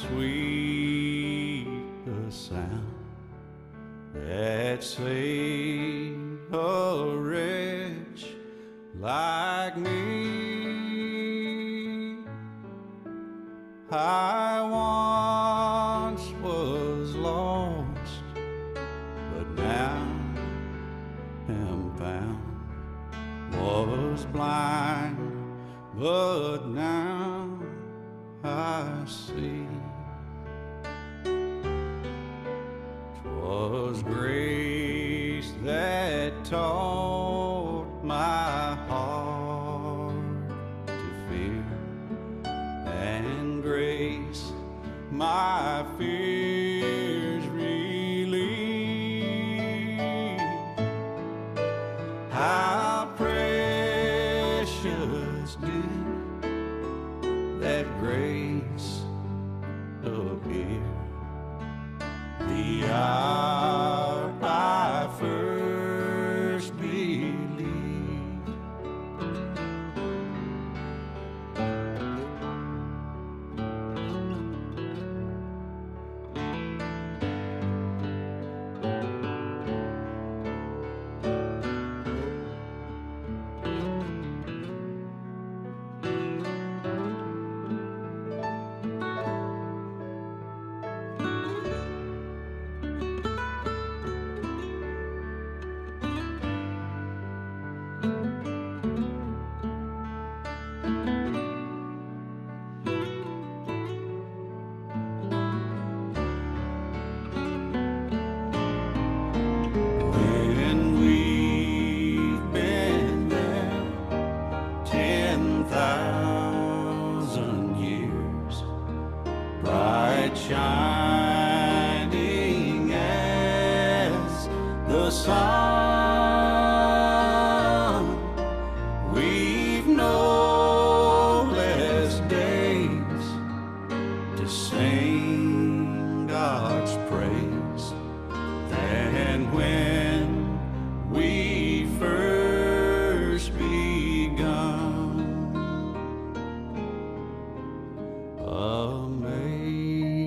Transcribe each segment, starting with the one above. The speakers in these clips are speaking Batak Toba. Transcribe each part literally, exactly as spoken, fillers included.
sweet the sound that saved a wretch like me. I once was lost, but now am found. Was blind, but now I see. 'Twas grace that taught my heart to fear, and grace my fears relieved. How precious did that grace appear, the hour I first believed. When we've been there ten thousand years, bright shining as the sun, we've no less days to sing God's praise than when we first begun.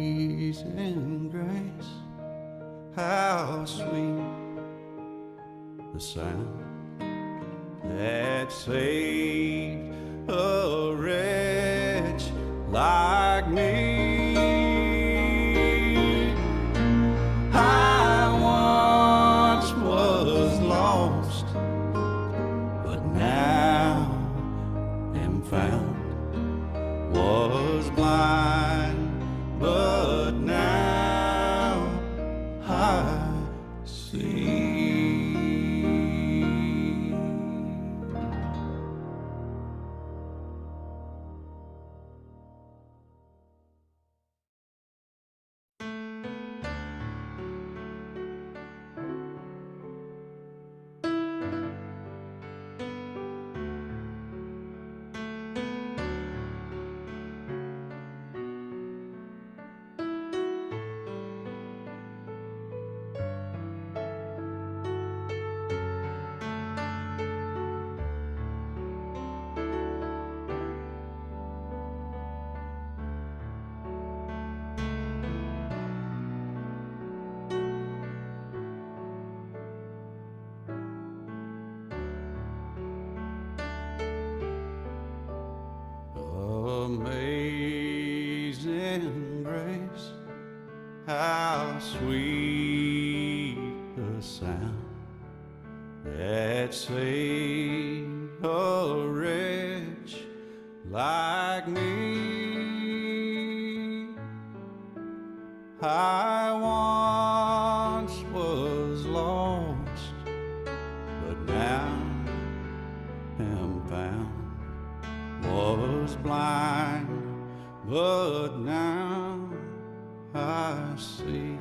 Amazing grace, how sweet the sound that saved a wretch like me. I once was lost, but now am found. Was blind, but now I see. Amazing grace, how sweet the sound that saved a wretch like me. I once was lost, but now am found. Was blind, but now I see.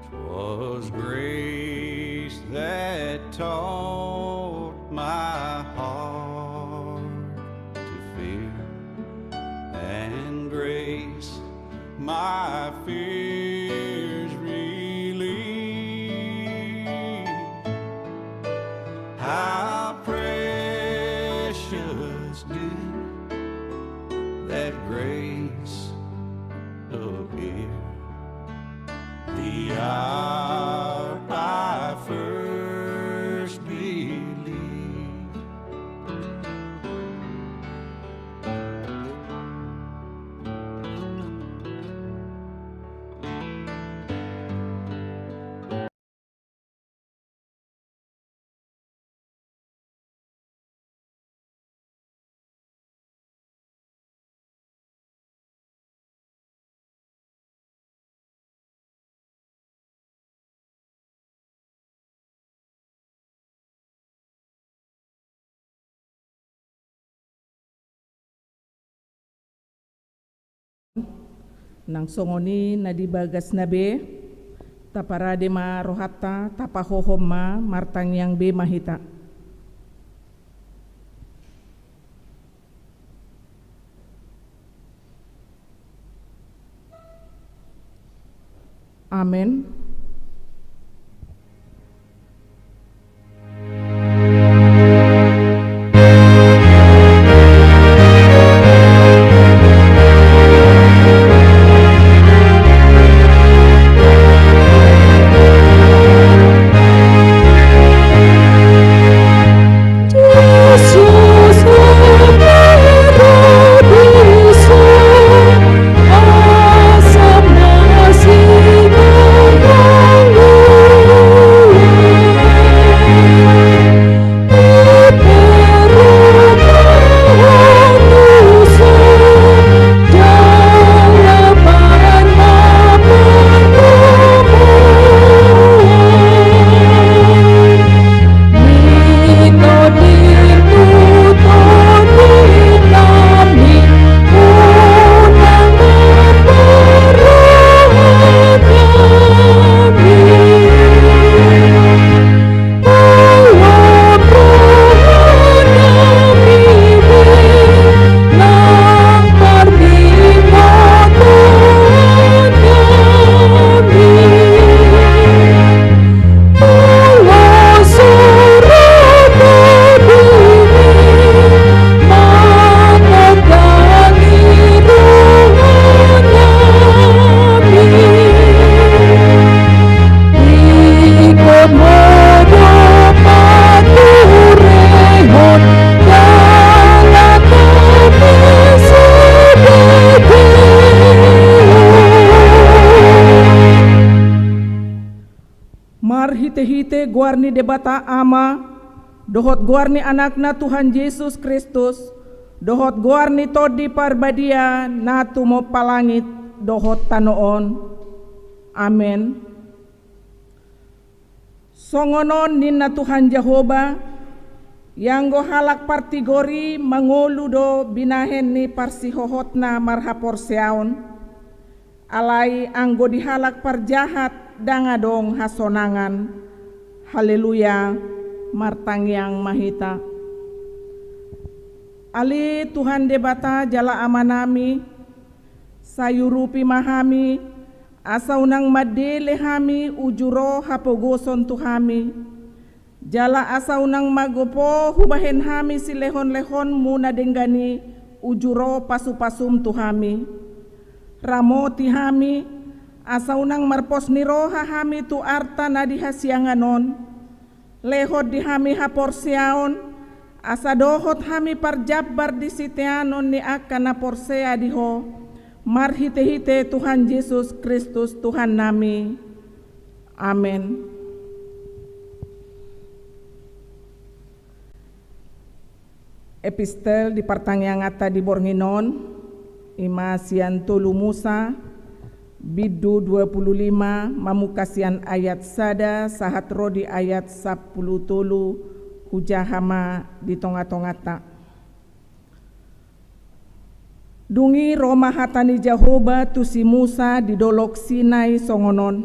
'Twas grace that taught my heart to fear, and grace my fears relieved. How precious did that Nang songon i na di bagasna be, taparade ma rohanta, tapahohom ma, martangiang be ma hita. Amen. Marhitehite goar ni Debata Ama, dohot goar ni Anakna Tuhan Jesus Kristus, dohot goar ni Tondi Parbadia na tumompa langit dohot tano on. Amen. Songon on ninna Tuhan Jahowa, ianggo halak partigor i mangolu do binahen ni parsihohotna marhaporseaon, alai anggo di halak parjahat ndang adong hasonangan. Haleluya, martangiang ma hita. Ale Tuhan Debata jala Amanami, sai urupi ma hami, asa unang mandele hami uju ro hapogoson tu hami. Jala asa unang magopo hubahen hami silehonlehonmu na denggan i uju ro pasupasum tu hami. Ramoti hami, asa unang marpos ni roha hami tu arta na di hasiangan on. Lehon di hami haporseaon, asa dohot hami parjambar di siteanon ni angka na porsea di Ho, marhitehite Tuhan Jesus Kristus Tuhannami. Amen. Epistel di partangianganta di borngin on, i ma sian Tolu Musa, bindu dua pulu lima, mamungka sian ayat sada sahat ro di ayat sampulu tolu, hujaha ma di tongatonganta. Dung i ro ma hata ni Jahowa tu si Musa di Dolok Sinai songon on: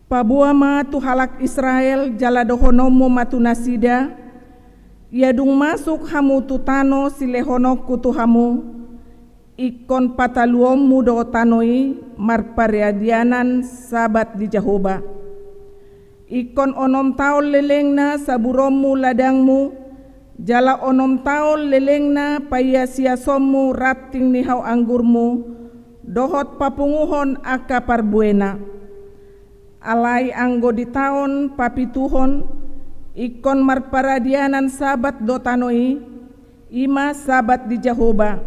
Paboa ma tu halak Israel jala dohononmu ma tu nasida: Ia dung masuk hamu tu tano silehononku tu hamu, ingkon pataluonmu do tano i marparadianan Sabat di Jahowa. Ingkon onom taon lelengna saburonmu ladangmu, jala onom taon lelengna paiasiasonmu ranting ni hau anggurmu, dohot papunguhon angka parbuena. Alai anggo di taon papituhon, ingkon marparadianan Sabat do tano i, i ma Sabat di Jahowa.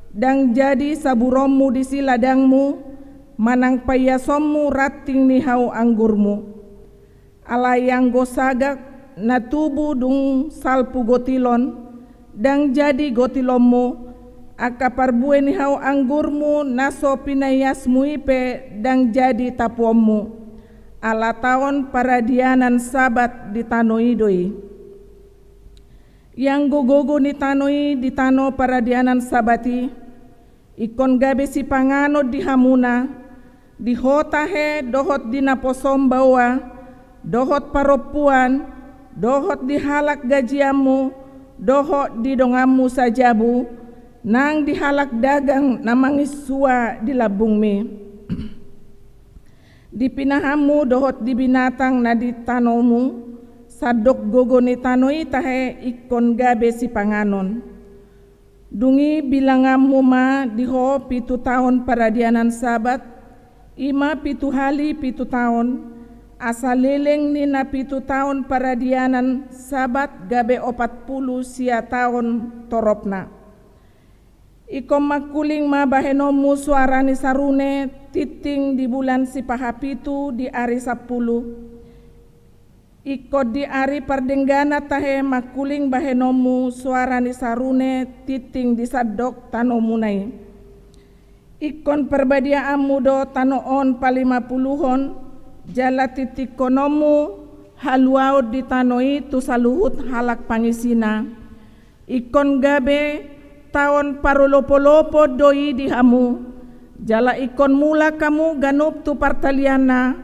Ndang jadi saburonmu disi ladangmu, manang paiasonmu ranting ni hau anggurmu. Alai anggo sagak na tubu dung salpu gotilon, ndang jadi gotilonmu, angka parbue ni hau anggurmu na so pinaiasmu i pe ndang jadi tapuonmu, ala taon paradianan Sabat di tano i do i. Ianggo gogo ni tano i di tano paradianan Sabat i, Ingkon gabe sipanganon di hamuna, di ho tahe dohot di naposom baoa, dohot parompuan, dohot di halak gajianmu, dohot di donganmu sajabu, nang di halak dagang na manginsua di lambungmi. Di pinahanmu dohot di binatang na di tanomu, sandok gogo ni tano i tahe ingkon gabe sipanganon. Dung i bilanganmu ma di ho pitu taon paradianan Sabat, i ma pitu hali pitu taon, asa leleng ni na pitu taon paradianan Sabat gabe opat pulu sia taon toropna. Ingkon mangkuling ma bahenonmu soara ni sarune tinting di bulan sipahapitu di ari sampulu. Ingkon di ari pardengganan tahe mangkuling bahenonmu soara ni sarune tinting di sandok tanomuna i. Ingkon parbadiaanmu do tano on palimapuluhon, jala tintingkononmu haluaon di tano i tu saluhut halak pangisina. Ingkon gabe taon parolopolopon do i di hamu, jala ingkon mulak hamu ganup tu partalianna,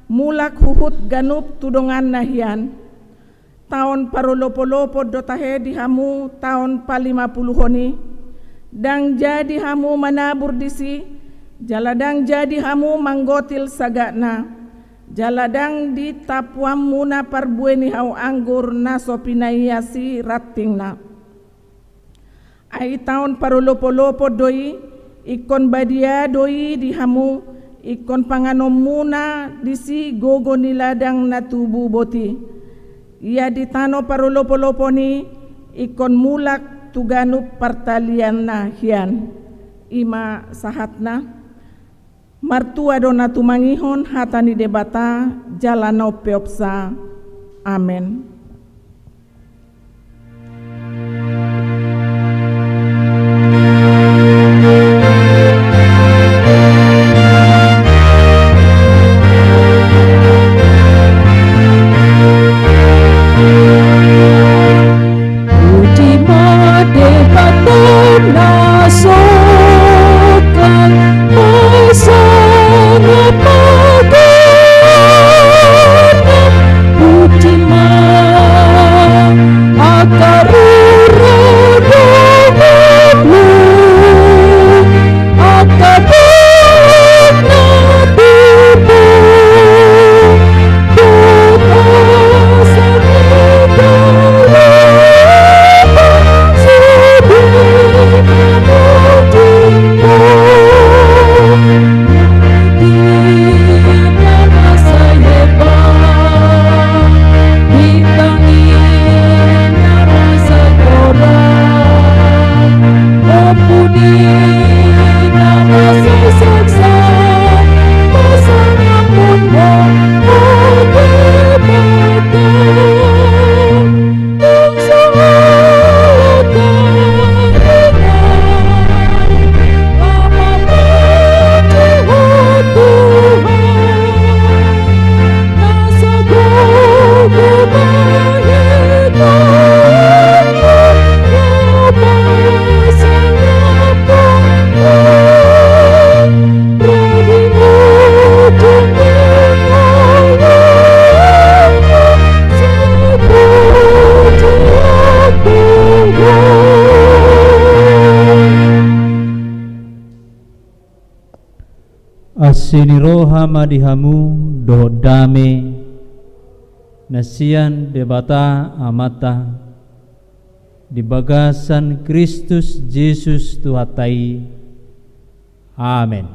mulak huhut ganup tu donganna hian. Taon parolopolopon do tahe di hamu taon palimapuluhon i, ndang jadi hamu manabur disi, jala ndang jadi hamu manggotil sagatna. Jala ndang ditapuanmuna parbue ni hau anggur na so pinaiasi rantingna. Ai taon parolopolopon do i, ingkon badia do i di hamu, ingkon panganonmuna disi gogo ni ladang na tubu boti. Ia di tano parolopolopon i, ingkon mulak tu ganup partalianna hian. I ma sahatna. Martua do na tumangihon hata ni Debata jala na umpeopsa. Amen. Puji ma Debata na sokan pasangap ma goarna, puji ma angka rura dohot luhut, angka dongan na tubu. Asi ni roha ma di hamu dohot dame na sian Debata Amanta di bagasan Kristus Jesus Tuhanta i. Amen.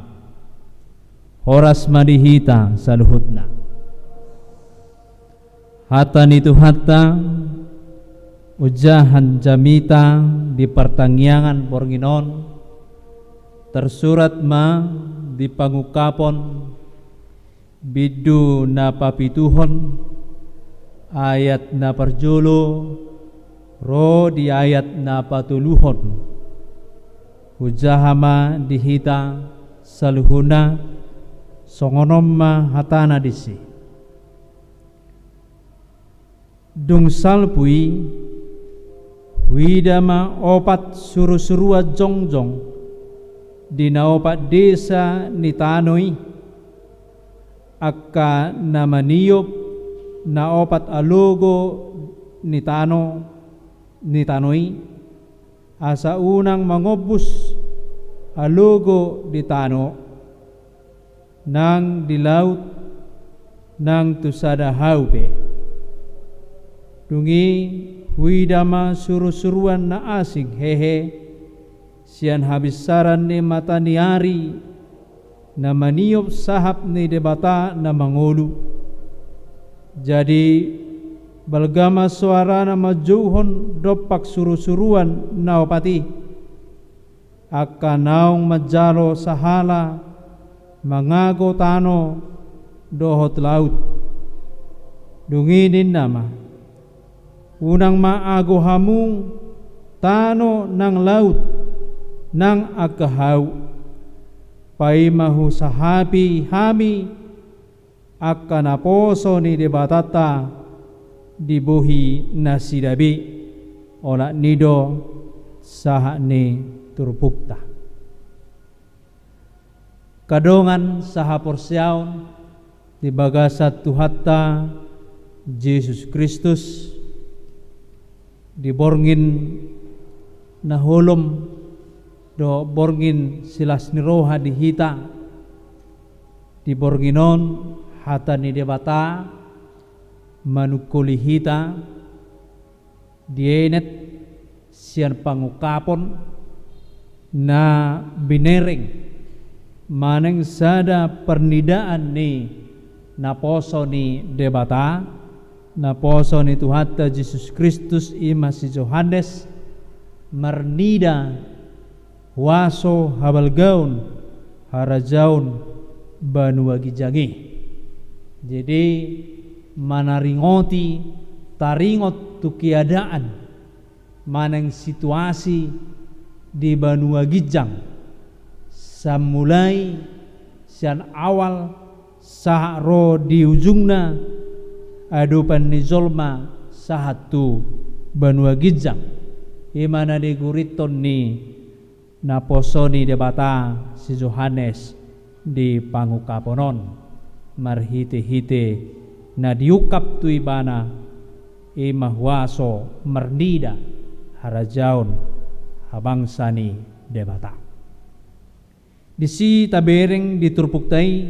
Horas ma di hita saluhutna. Hata ni Tuhanta, ojahan jamita di partangiangan borngin on, tarsurat ma di Pangungkapon, bindu na papituhon, ayat na parjolo, ro di ayat na patoluhon. Hujaha ma di hita saluhutna, songon on ma hatana disi. Dung salpu i, huida ma opat surusuruan jongjong, di na opat desa ni tano i, angka na maniop na opat alogo ni tano, ni tano i, asa unang mangombus alogo di tano, nang di laut, nang tu sada hau pe. Dung i huida ma surusuruan na asing hehe, sian habinsaran ni mata ni ari, na maniop sahap ni Debata na mangolu. Jadi, balga ma soarana manjouhon dompak surusuruan na opat i, angka naung manjalo sahala mangago tano dohot laut. Dung i ninna ma: Unang ma ago hamu tano nang laut, nang angka hau. Paima husahapi hami angka naposo ni Debatanta di bohi nasida be, olat ni do sahat ni turpukta. Angka dongan sahaporseaon di bagasan Tuhanta Jesus Kristus, di borngin na holom dohot borngin silas ni roha di hita, di borngin on hata ni Debata manungkoli hita, dienet sian pangungkapon na binereng manang sada parnidaan ni naposo ni Debata, naposo ni Tuhanta Jesus Kristus, i ma si Johannes, marnida huaso, habalgaon, harajaon banua ginjang i. Jadi, manaringoti, taringot tu keadaan manang situasi di banua ginjang, samulai sian awal sahat ro di ujungna adopan ni jolma sahat tu banua ginjang. I ma na digurithon ni naposo ni Debata si Johannes di pangungkapon on, marhitehite na diungkap tu ibana, i ma huaso marnida harajaon habangsa ni Debata. Disi tabereng di turpukta i,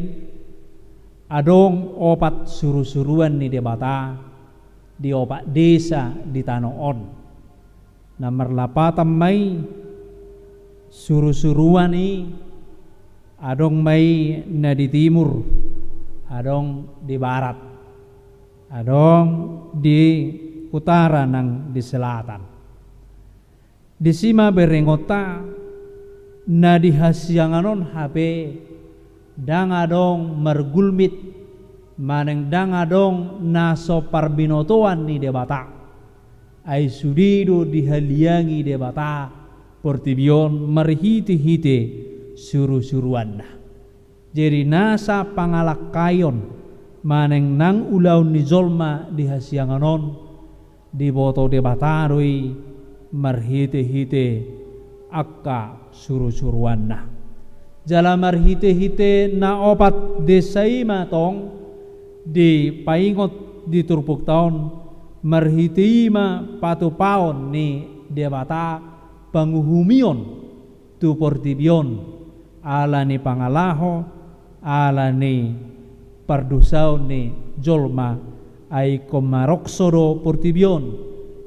adong opat surusuruan ni Debata di opat desa di tano on. Na marlapatan ma i, surusuruan i adong ma i na di timur, adong di barat, adong di utara nang di selatan. Disi ma berengonta, na di hasiangan on hape ndang adong margulmit manang ndang adong na so parbinotoan ni Debata. Ai sude do dihaliangi Debata portibi on marhitehite surusuruanna. Jadi nasa pangalangkaion manang nang ulaon ni jolma di hasiangan on, diboto Debata do i marhitehite angka surusuruanna. Jala marhitehite na opat desa i ma tong dipaingot di turpukta on, marhite i ma patupaon ni Debata panguhumion tu portibi on, ala ni pangalaho, ala ni pardosaon ni jolma, ai ingkon marokso do portibi on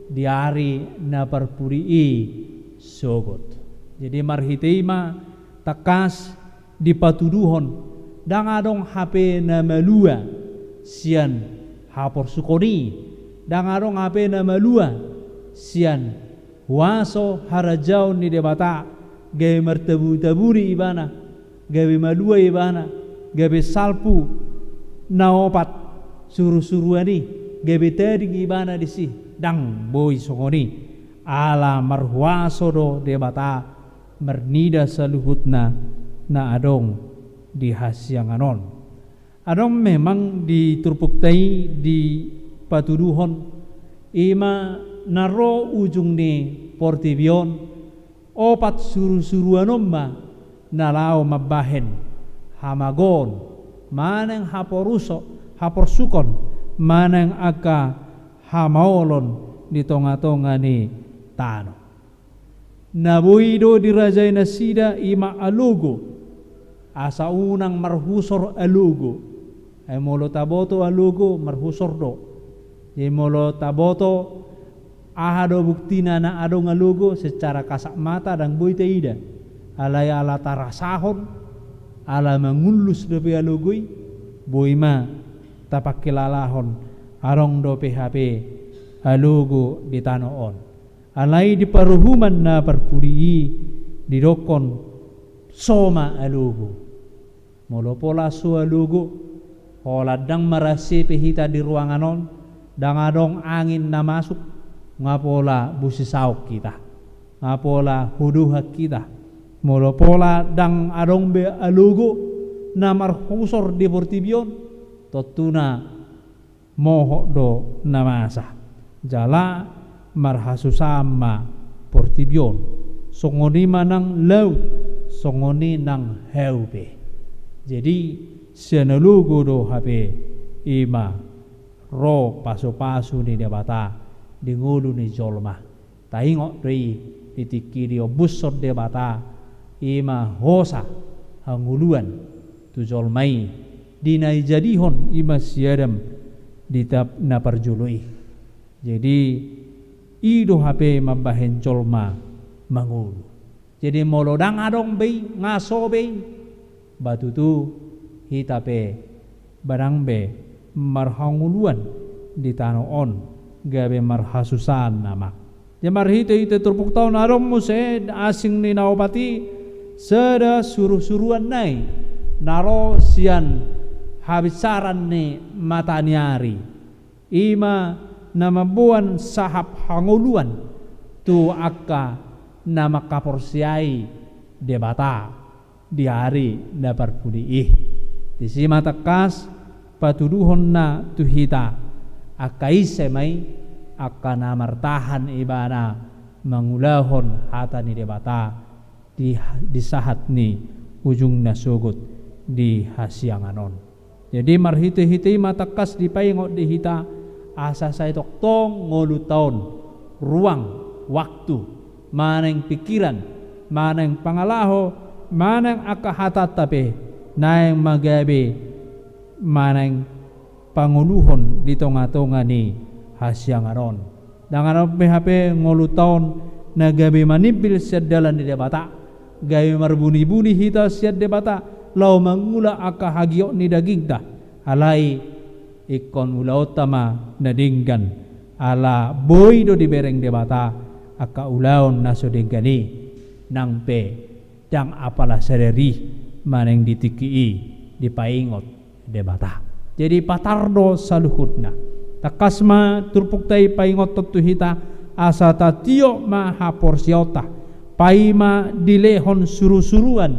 di ari na parpudi i sogot. Jadi marhite i ma tangkas dipatuduhon, ndang adong hape na malua sian haporsukon i, ndang adong hape na malua sian huaso harajaon ni Debata, gabe martabuni-tabuni ibana, gabe malua ibana, gabe salpu na opat surusuruan i, gabe tading ibana disi, ndang boi songon i. Ala marhuaso do Debata marnida saluhutna na adong di hasiangan on. Adong memang di turpukta i dipatuduhon, i ma na ro ujung ni portibi on, opat surusuruan on ma na laho mambahen hamagoan, manang haporuso-, haporsukon, manang angka hamaolon di tonga-tonga ni tano. Na boi do dirajai nasida i ma alogo, asa unang marhusor alogo. Ai molo taboto alogo, marhusor do. Jadi molo taboto aha do buktina na adong alogo, secara kasat mata ndang boi taida. Alai ala tarasahon, ala mangullus dope alogo i, boi ma tapangkilalahon adong dope hape alogo di tano on. Alai di paruhuman na parpudi i didokkon so ma alogo. Molo pola so alogo, holan ndang marasi pe hita di ruangan on, ndang adong angin na masuk, nga pola busisaon hita, nga pola huduhan hita. Molo pola ndang adong be alogo na marhusor di portibi on, tontuna mohot do na masa. Jala marhasusaan ma portibi on. Songon i ma nang laut, songon i nang hau pe. Jadi, sian alogo do hape i ma ro pasu-pasu ni Debata di ngolu ni jolma. Taingot do i di tingki diombushon Debata i ma hosa hangoluan tu jolma i, di na dijadihon i ma si Adam di ta-, na parjolo i. Jadi, i do hape mambahen jolma mangolu. Jadi, molo ndang adong be i, nga so be i, ba tutu hita pe ba ndang be marhangoluan di tano on, gabe marhasusaan nama. Jadi marhite-hite turpukta on adong muse asing ni na opat i sada suru-suruan nai na ro sian habinsaran ni mata ni ari. I ma na mamboan sahap hangoluan tu angka na mangkaporseai Debata di ari na parpudi i. Disi ma tangkas patuduhonna tu hita, angka ise ma i angka na martahan ibana mangulahon hata ni Debata di, di sahat ni ujung na sogot di hasiangan on. Jadi marhite-hite i ma tangkas dipaingot di hita, asa sai tongtong ngolunta on, ruang, waktu, manang pingkiran, manang pangalaho, manang angka hatanta pe, naeng ma gabe manang pangoluhon di tonga-tonga ni hasiangan on. Ndang adong be hape ngolunta on na gabe manimbil sian dalan ni Debata, gabe marbuni-buni hita sian Debata, laho mangula angka hagiot ni dagingta. Alai ingkon ulaonta ma na denggan, ala boi do dibereng Debata angka ulaon na so denggan i, nang pe ndang apala sadari manang di tingki i dipaingot Debata. Jadi patar do saluhutna. Tangkas ma turpukta i paingothon tu hita, asa tatiop ma haporseaonta. Paima dilehon suru-suruan,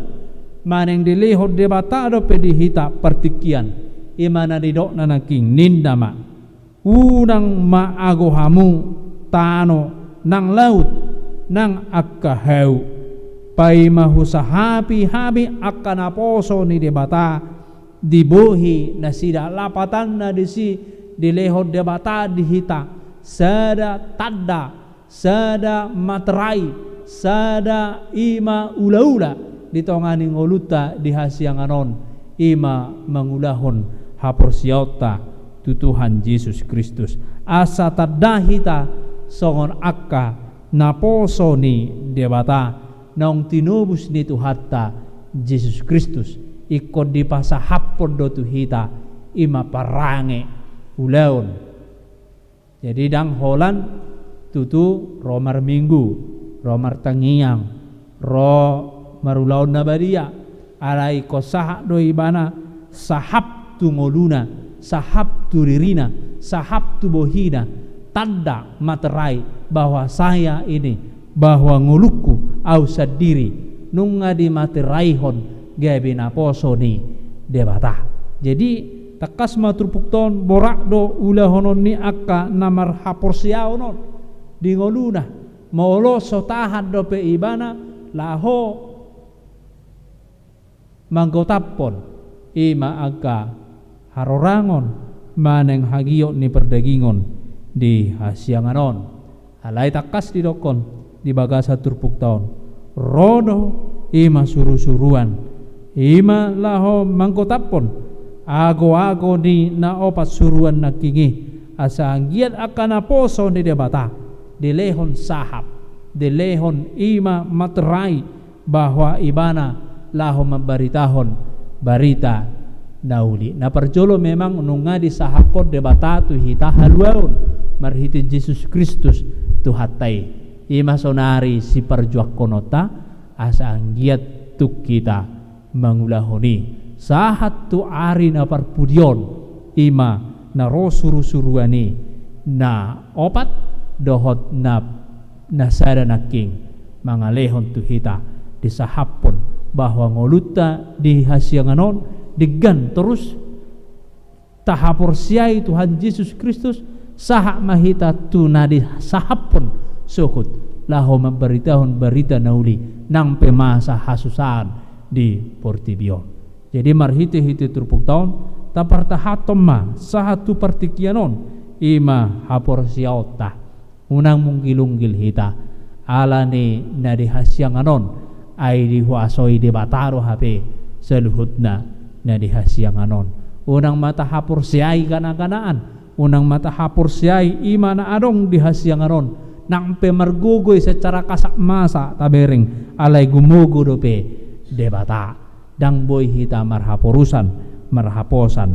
manang dilehon Debata dope di hita partingkian. I ma na nidokna nangkin, ninna ma: Unang maago hamu tano nang laut nang angka hau. Paima husahapi hami angka naposo ni Debata, dibohi nasida. Lapatanna disi dilehon Debata di hita sada tanda, sada materai, sada i ma ulaula di tonga ni ngolunta di hasiangan on, i ma mangulahon haporseaonta tu Tuhan Jesus Kristus. Asa tanda hita songon angka naposo ni Debata naung tinobus ni Tuhanta Jesus Kristus, ingkon dipasahaphon do tu hita i ma parange ulaon. Jadi ndang holan tutu ro marminggu, ro martangiang, ro marulaon na badia, alai ingkon sahat do ibana sahap tu ngoluna, sahap tu dirina, sahap tu bohina, tanda materai bahwa saya ini, bahwa ngolungku, au sandiri, nunga dimateraihon gabe naposo ni Debata. Jadi tangkas ma turpukta on, borat do ulahonon ni angka na marhaporseaon on di ngoluna, molo so tahan dope ibana laho manggotaphon, i ma angka harorangon manang hagiot ni pardagingon di hasiangan on. Alai tangkas didokkon di bagasan turpukta on, ro do i ma surusuruan, i ma laho manggotaphon agoago ni na opat suruan nangkin i, asa anggiat angka naposo ni Debata dilehon sahap, dilehon i ma materai, bahwa ibana laho mambaritahon barita na uli. Na parjolo memang nunga disahaphon Debata tu hita haluaon marhite Jesus Kristus Tuhanta i. I ma saonari siparjuangkononta asa anggiat tung hita mangulahon i sahat tu ari na parpudi on, i ma na ro surusuruan i na opat dohot na na sada nangkin mangalehon tu hita, disahaphon bahwa ngolunta di hasiangan on denggan torus tahaporseai Tuhan Jesus Kristus, sahat ma hita tu na disahaphon sohot laho mambaritahon barita na uli nang pe masa hasusaan di portibi on. Jadi marhitehite turpukta on tapartahanhon ma sahat tu partingkian on, i ma haporseaonta. Unang munggilunggil hita ala ni na di hasiangan on, ai dihuasoi Debata do hape saluhutna na di hasiangan on. Unang ma tahaporseai ganaganaan, unang ma tahaporseai i ma na adong di hasiangan on, nang pe margogo i secara kasat mata tabereng, alai gumogo dope Debata. Ndang boi hita marhaporusan, marhaposan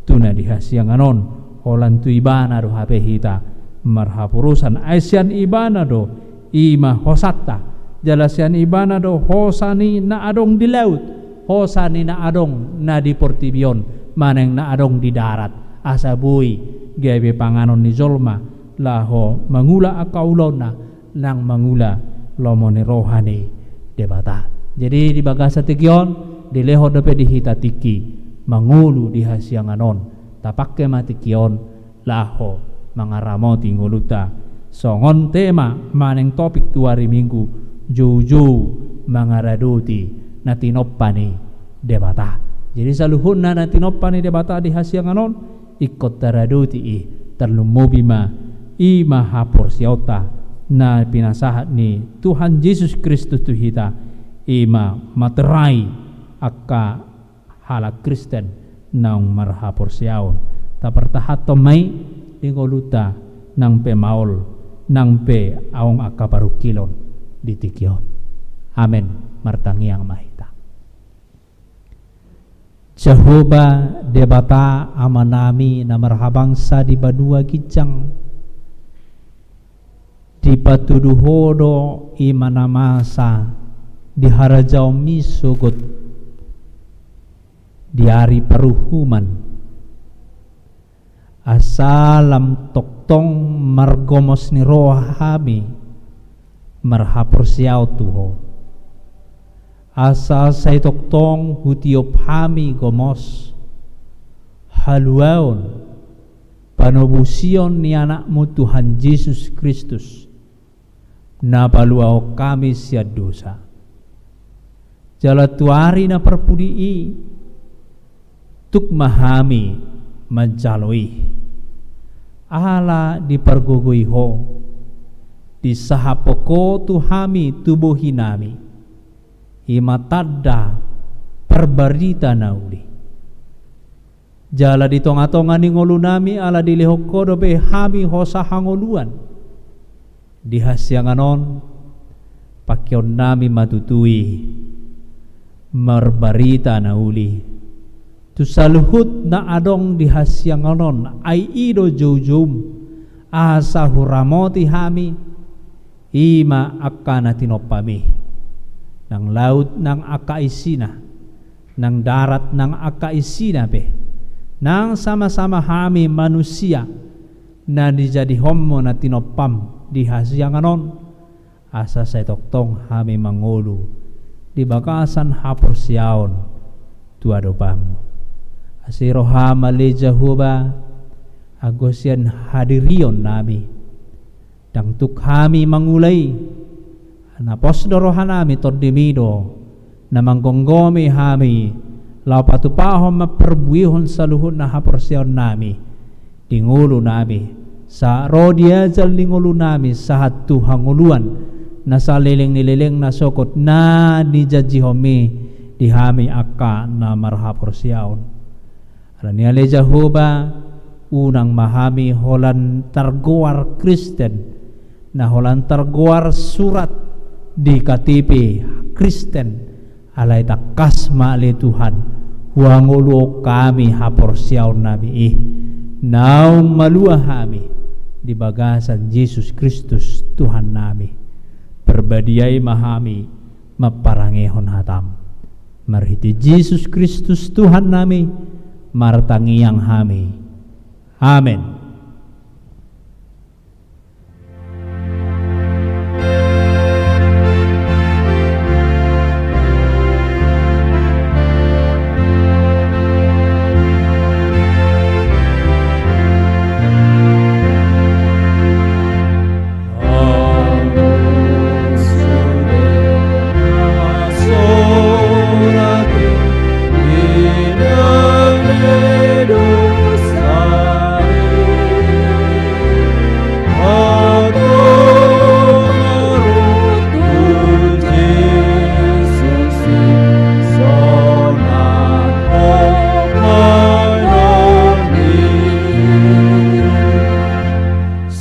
tu na di hasiangan on. Holan tu ibana do hape hita marhaporusan, ai sian ibana do i ma hosanta, jala sian ibana do hosa ni na adong di laut, hosa ni na adong na di portibi on manang na adong di darat, asa boi gabe panganon ni jolma laho mangula angka ulaonna, nang mangula lomo ni roha ni Debata. Jadi di bagasan tingki on dilehon dope di hita tingki mangolu di hasiangan on. Tapangke ma tingki on laho mangaramoti ngolunta songon tema manang topik tu ari Minggu, joujou mangaradoti na tinompa ni Debata. Jadi saluhutna na tinompa ni Debata di hasiangan on ingkon taradoti i, tarlumobi ma i ma haporseaonta na pinasahat ni Tuhan Jesus Kristus tu hita, i ma materai angka halak Kristen naung marhaporseaon. Tapartahanhon ma i di ngolunta nang pe maol, nang pe adong angka parungkilon di tingki on. Amen. Martangiang ma hita. Jahowa Debata Amanami na marhabangsa di banua ginjang, dipatudu Ho do i ma na masa di harajaonMi sogot di ari paruhuman. Asa lam tongtong margomos ni roha hami marhaporseaon tu Ho. Asa sai tongtong hutiop hami gomos haluaon panobusion ni AnakMu Tuhan Jesus Kristus, na paluahon hami sian dosa. Jala tu ari na parpudi i, tuk ma hami manjalo i. Ala dipargogoi Ho, disahaphon Ho tu hami tu bohinami, i ma tanda parbarita na uli. Jala di tongatonga ni ngolunami ala dilehon Ho dope hami hosa hangoluan. Di hasiangan on, pangkeonnami ma tutu i marbarita na uli tu saluhut na adong di hasiangan on, ai i do joujoum, asa huramoti hami, i ma angka na tinompaMi, nang laut nang angka isina, nang darat nang angka isina pe, nang samasama hami manusia na dijadihonMu na tinompaM di hasiangan on, asa sai tongtong hami mangolu di bagasan haporseaon tu adopanMu. Asi rohaM ale Jahowa, anggo sian hadirionnami, ndang tuk hami mangula i, na pos do rohanami, TondiMi do na manggomgomi hami, laho patupahon mamparbuehon saluhutna haporseaonnami di ngolunami, sahat ro di ajal ni ngolunami sahat tu hangoluan na saleleng ni lelengna sogot na nijanjihonmi di hami angka na marhaporseaon. Alani i ale Jahowa, unang ma hami holan targoar Kristen, na holan targoar surat di K T P Kristen, alai tangkas ma ale Tuhan, huhangoluhon hami haporseaonnami i, naung malua hami di bagasan Jesus Kristus Tuhannami. Parbadiai ma hami mamparangehon hatam. Marhite Jesus Kristus Tuhannami, martangiang hami. Amen.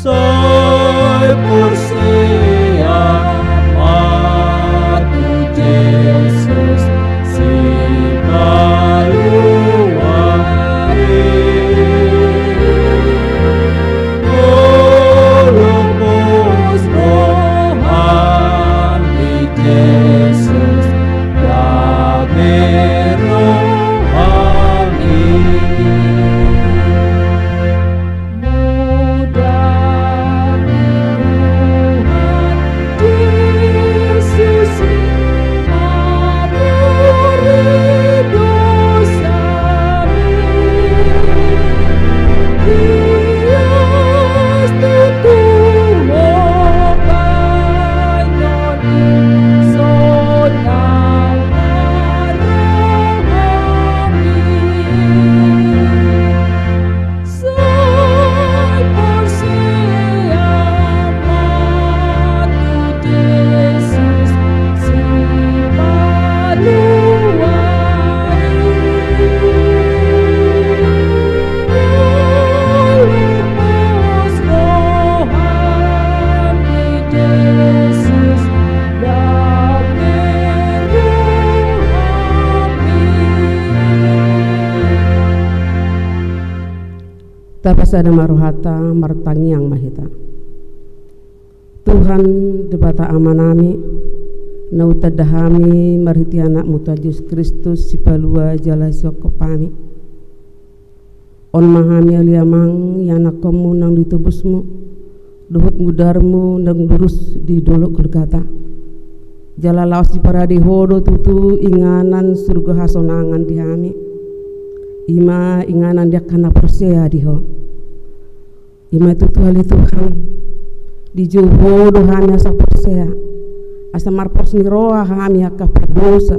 Sai porsea ma tu Jesus Sipalua i. Molo pos roham di Jesus, dame roham i. Tapasada ma rohanta, martangiang ma hita. Tuhan, Debata Amanami, na hutanda hami marhite Anakmu Tuhan Jesus Kristus, Sipalua jala Sihophop hami. On ma hami ale Amang, ianakkonmu nang ditobusmu, dohot mudarmu nang durus di dolok Golgata. Jala laos diparade Ho do tutu inganan surgo hasonangan di hami. I ma inganan di angka na porsea di Ho. I ma tutu ale Tuhan, dijou Ho do hami asa porsea, asa marpos ni roha hami angka pardosa.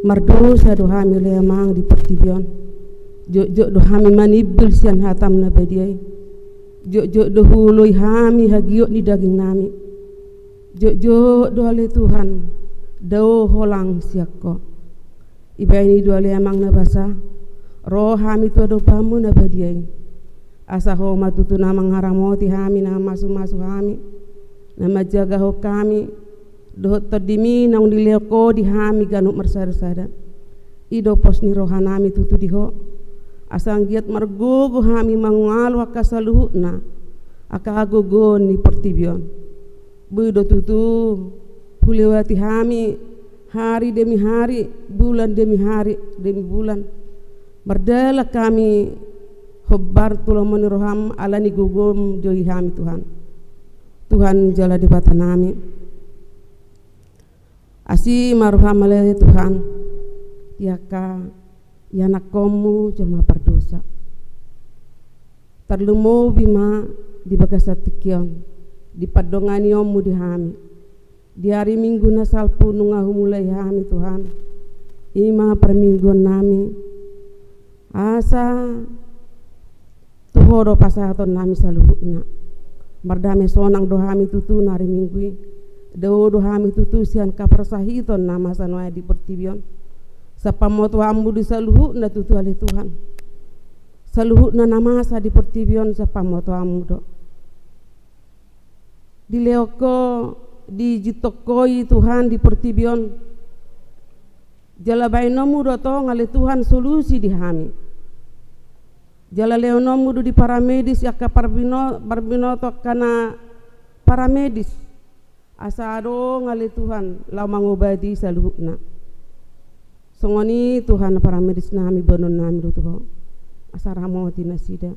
Mardosa do hami ale Amang di portibi on. Jotjot do hami manimbil sian hataM na badia i. Jotjot do huoloi hami hagiot ni dagingnami. Jotjot do ale Tuhan, dao holang sian Ho. Dibahen i do ale Amang na basa, ro hami tu adopanMu na badia i. Asa Ho ma tutu na mangaramoti hami, na mamasumasu hami, na manjagahon hami, dohot TondiMi naung dilehon Ho di hami ganup marsadasada. I do pos ni rohanami tutu di Ho. Asa anggiat margogo hami mangalo angka saluhutna angka hagogoon ni portibi on. Boi do tutu hulewati hami hari demi hari, bulan demi hari, demi bulan. Mardalan hami hombar tu lomo ni rohaM ala ni gogoM do i hami Tuhan. Tuhan jala Debatanami. Asi ma rohaM ale Tuhan, di angka ianakkonMu jolma pardosa. Tarlumobi ma di bagasan tingki on, di pandonganionMu di hami. Di ari Minggu na salpu nunga humulai hami, Tuhan, i ma parmingguonnami. Asa tu Ho do pasahatonnami saluhutna. Mardame sonang do hami tutu na ari Minggu i. Dao do hami tutu sian haparsahiton na masa nuaeng di portibi on. Sian pamotoanmu di saluhutna tutu, ale Tuhan. Saluhutna na masa di portibi on sian pamotoanmu do. Dilehon Ho, dijinton Ho i, Tuhan, di portibi on. Jala baenonmu do tong, ale Tuhan, solusi di hami. Jala lehononmu do di paramedis angka parbino-, parbinoto angka na paramedis. Asa adong, ale Tuhan, laho mangobati saluhutna. Songon i, Tuhan, paramedisnami, boanonnami do tu Ho. Asa ramoti nasida.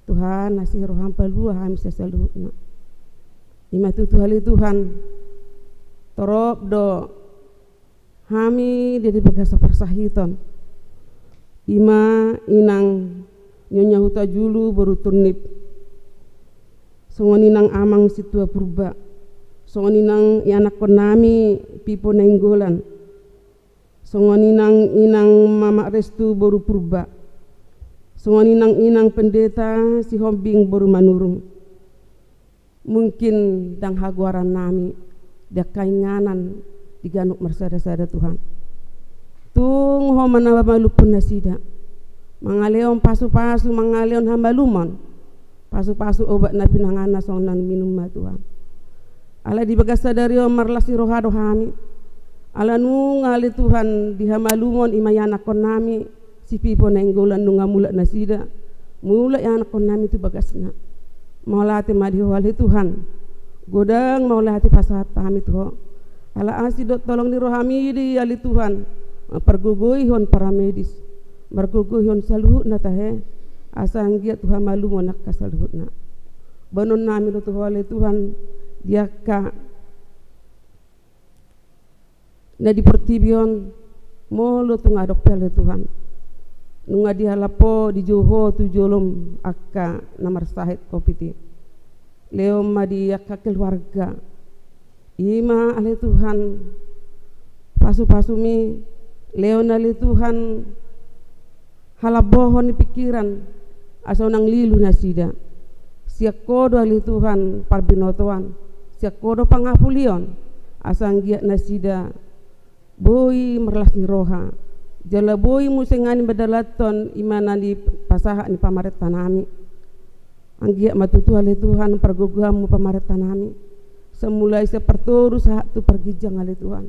Tuhan, asi roham palua hami sian saluhutna. I ma tutu, ale Tuhan, torop do hami di, di bagasan parsahiton. I ma inang Nyonya Hutajulu boru Turnip. Songon i nang amang Situa Purba. Songon i nang ianakkonnami Pipo Nainggolan. Songon i nang inang Mamak Restu boru Purba. Songon i nang inang Pendeta Sihombing boru Manurung. Mungkin ndang hagoarannami di angka inganan di ganup marsada-sada, Tuhan. Tung Ho ma na mamalumhon nasida. Mangalehon pasu-pasu, mangalehon hamalumon. Pasu-pasu obat na pinanganna songon na niminumna, Tuhan. Ala di bagasan sadari on marlas ni roha do hami. Ala nunga, ale Tuhan, di hamalumon i ma ianakkonnami, si Pipo Nainggolan nunga mulak nasida, mulak ianakkonnami tu bagasna. Mauliate ma di Ho, ale Tuhan. Godang mauliate pasahat hami tu Ho. Ala asi dohot holong ni roham i do i, ale Tuhan, mampargogoihon paramedis, margogoihon saluhutna tahe, asa anggiat tu hamalumon angka saluhutna. Boanonnami do tu Ho, ale Tuhan, di angka na di portibi on, molo tung adong pe, ale Tuhan, nunga dihalap Ho, dijou Ho tu jolom angka na marsahit covid i. Lehon ma di angka keluarga. I ma, ale Tuhan, pasu-pasumi, lehon, ale Tuhan, halambohon ni pikiran, asa unang lilu nasida. Sian Ho do, ale Tuhan, parbinotoan, sian Ho do pangapulion, asa anggiat nasida boi marlas ni roha, jala boi muse nangkin mandalanhon i ma na nipasahat ni pamarentanami. Anggiat ma tutu, ale Tuhan, pargogoanmu pamarentanami. Sai mulai sian partoru sahat tu parginjang, ale Tuhan.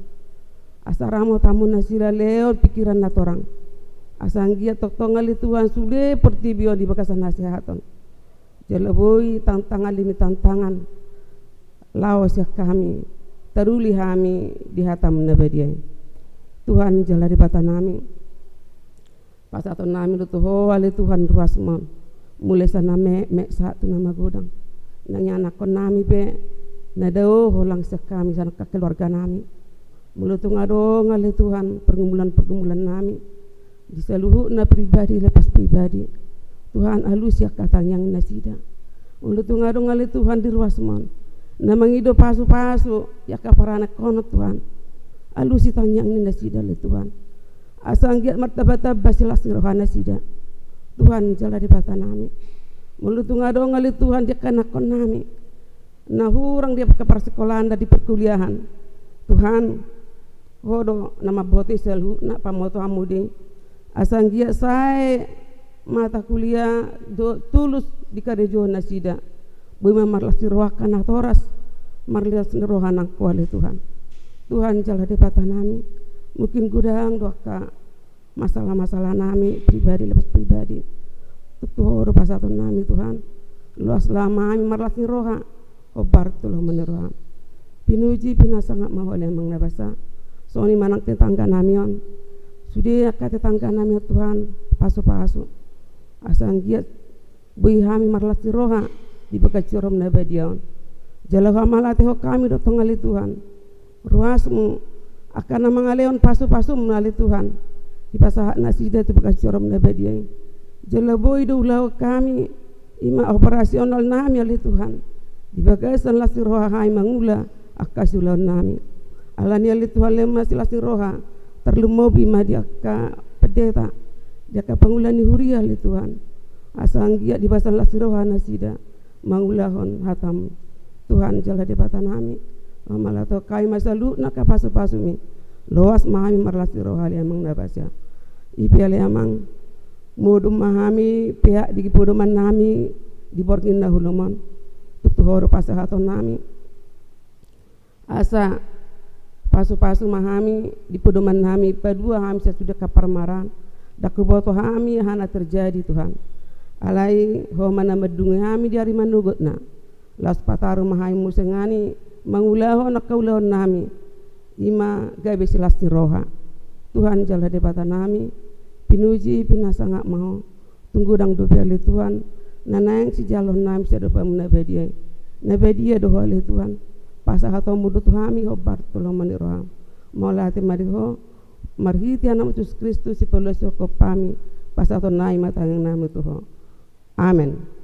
Asa ramoti hamu nasida, lehon pikiran na torang. Asa anggiat tongtong, ale Tuhan, sude portibi on di bagasan hasehaton. Jala boi tantangan demi tantangan laho sian hami, taruli hami di hatam na badia i. Tuhan jala Debatanami, pasahatonnami do tu Ho, ale Tuhan, ruasmon. Mulai sian na metmet sahat tu na magodang. Nang ianakkonnami pe, na dao holan sian hami, sian angka keluarganami. Molo tung adong, ale Tuhan, pergumulan-pergumulannami di saluhutna, pribadi lepas pribadi, Tuhan, alusi angka tangiang ni nasida. Molo tung adong, ale Tuhan, di ruasmon na mangido pasu-pasu di angka paranakhonon, Tuhan, alusi tangiang ni nasida, ale Tuhan. Asa anggiat martamba-tamba silas ni roha nasida, Tuhan jala Debatanami. Molo tung adong, ale Tuhan, di angka anakkonnami na hurang di angka parsikolaan dan di perkuliahan, Tuhan, Ho do na mamboto i, saluhutna pamotoanmu do i. Asa anggiat sae mata kuliah do tulus dikarejoi nasida. Boi ma marlas ni roha angka natoras, marlas ni roha nang Ho, ale Tuhan. Tuhan jala Debatanami, mungkin godang do angka masalah-masalahnami pribadi lepas pribadi. Tu Ho do pasahatonnami, Tuhan. Luaslah hami marlas ni roha, hombar tu lomo ni roham. Pinuji, pinasangap ma Ho, ale Amang na basa. Songon i ma nang tetangganami on. Sude angka tetangganami on, Tuhan, pasu-pasu. Asa anggiat boi hami marlas ni roha di bagas joroM na badia on. Jala huhamauliatehon hami do tong, ale Tuhan, ruasMu, angka na mangalehon pasu-pasuM, ale Tuhan, dipasahat nasida tu bagas joroM na badia i. Jala boi do ulaon hami, i ma operasionalnami, ale Tuhan, di bagasan las ni roha hami mangula angka siulaonnami. Alani i ale Tuhan, lehon ma silas ni roha, tarlumobi ma di angka pendeta, di angka pangula ni huria ale Tuhan, asa anggiat dibahen las ni roha nasida mangulahon hatam. Tuhan jala Debatanami, mauliate ma hami ma saluhutna angka pasupasumi. Loas ma hami marlas ni roha ale Amang na basa. I pe ale Amang, modom ma hami peak di podomannami di borngin na holom on. Tung tu Ho do pasahatonnami. Asa pasupasu ma hami di podomannami, palua hami sian sude angka parmaraan. Ndang huboto hami aha na terjadi Tuhan. Alai Ho ma na mandungi hami di ari manogotna. Laos pataru ma hami muse nangkin mangulahon angka ulaonnami. I ma gabe silas ni roha. Tuhan jala Debatanami, pinuji pinasangap ma Ho. Tung godang dope ale Tuhan na naeng sijaloonnami sian adopanMu na badia i. Na badia do Ho ale Tuhan, pasahatonMu do tu hami hombar tu lomo ni rohaM. Mauliate ma di Ho, marhite AnakMu Jesus Kristus, sipalua sihophop hami, pasahatonnami ma tangiangnami tu Ho. Amen.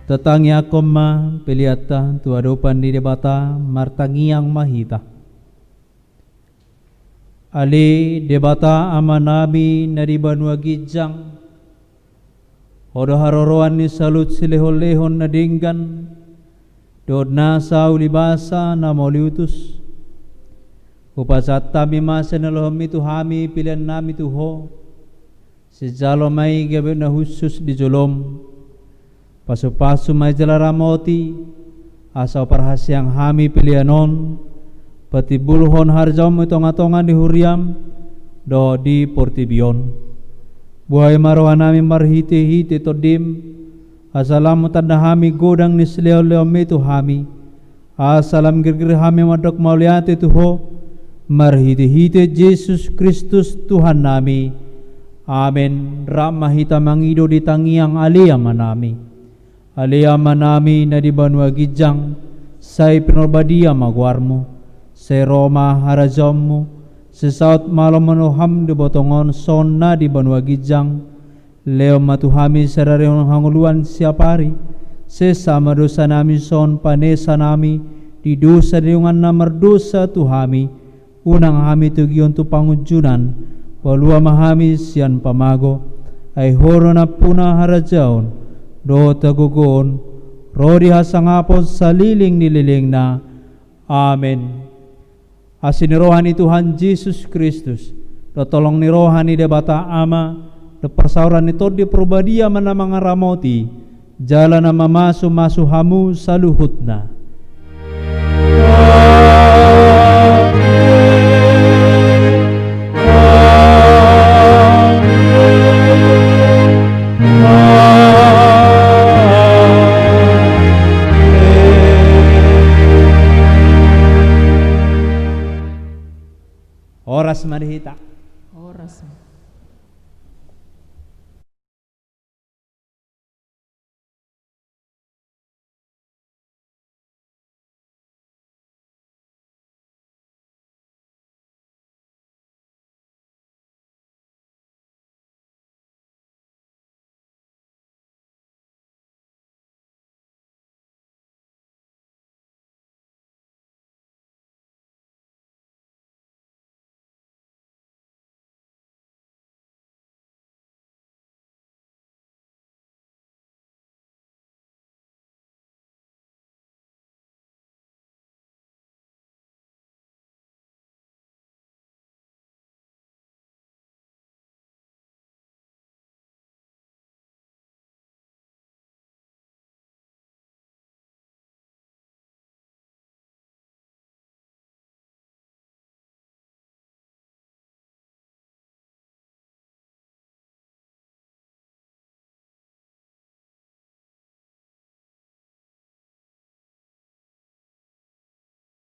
Tatangiangkon ma peleanta tu adopan ni Debata, martangiang ma hita. Ale Debata Amanami na di banua ginjang, Ho do haroroan ni saluhut silehonlehon na denggan dohot nasa ulibasa na mauliutus. Hupasahat hami ma sian na nilomomi tu hami peleannami tu Ho. Sijalo ma i gabe na hushus di jolom. Pasupasu ma i jala ramoti, asa huparhaseang hami pelean on patimbulhon harajaonmu i tongatonga ni huriam dohot di portibi on. Buhai ma rohanami marhitehite Tondim, asa lam hutanda hami godang ni silehonlehonmi tu hami, asa lam girgir hami mandok mauliate tu Ho, marhitehite Jesus Kristus Tuhannami. Amen. Rap ma hita mangido di tangiang Ale Amanami. Ale Amanami na di banua ginjang, sai pinarbadia ma goarmu. Sai ro ma harajaonmu. Sai saut ma lomo ni roham di botong on songon na di banua ginjang. Lehon ma tu hami sadari on hangoluan siapari. Sesa ma dosanami songon panesanami di dosa ni dongan na mardosa tu hami. Unang hami togihon tu pangunjunan. Palua ma hami sian pamago. Ai Ho do nampuna harajaon dohot hagogoon ro di hasangapon saleleng ni lelengna. Amen. Asi ni roha ni Tuhan Jesus Kristus, dohot holong ni roha ni Debata Ama, dohot parsaoran ni Tondi Parbadia ma na mangaramoti jala na mamasumasu hamu saluhutna. Horas ma di hita. Horas ma.